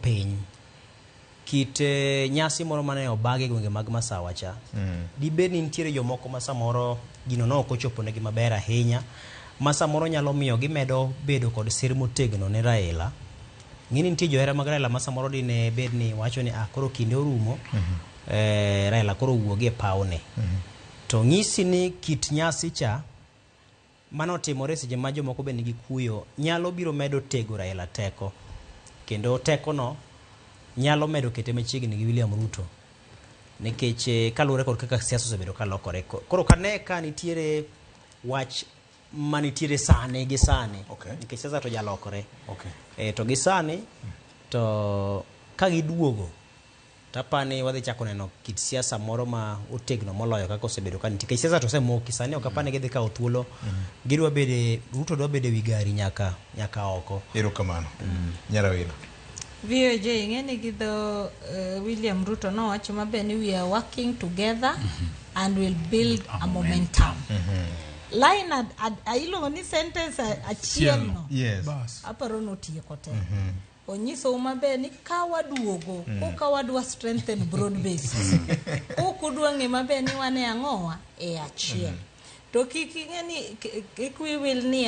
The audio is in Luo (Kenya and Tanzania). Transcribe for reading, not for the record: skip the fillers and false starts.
jopiny kit nyasi moro mane obag e gwenge mag Masawa cha, dibed ni nitiere jomoko ma samoro gino ne ok ochoponegi maber ahinya, ma samoro nyalo miyo gimedo bedo kod sir motegno ne Raila. Ng'e ni nitie johera mag Raila ma samoro dine bed ni wacho ni ah, koro kinde orumo, Raila koro owuogi e pawne. To ng'isi ni kit nyasi cha manotimore seche ma jomoko be nigi kuyo nyalo biro medo tego Raila teko, kendo tekono nyalo medo kete machiegni gi William Ruto, nikech kaluwore kod kaka siasa osebedo ka lokore. Koro kane ka nitiere wach manitiere sani gi sani, nikech siasa to jalokore, to gi sani to ka giduogo tapani wadhi chako neno kit siasa moro ma otegno moloyo kaka osebedo ka nitie. Nikech siasa to osemoki sani, ok apani gidhi kawo thuolo. Gidwa bede, Ruto dwa bedo ewi gari nyaka oko. Erokamano. Nyarawino. VOJ ing'e ni gi dho William Ruto nowacho maber ni we are working together and will build a momentum. Line iluongo ni sentence achiel no. Bas. Aparo notieko te. Onyisou maber ni ka waduogo, koka wadwa strengthen broad basis. Kok udwa ng'e maber ni wan e ang'owa e achiel. To kik ing'e ni kik wi wil niya.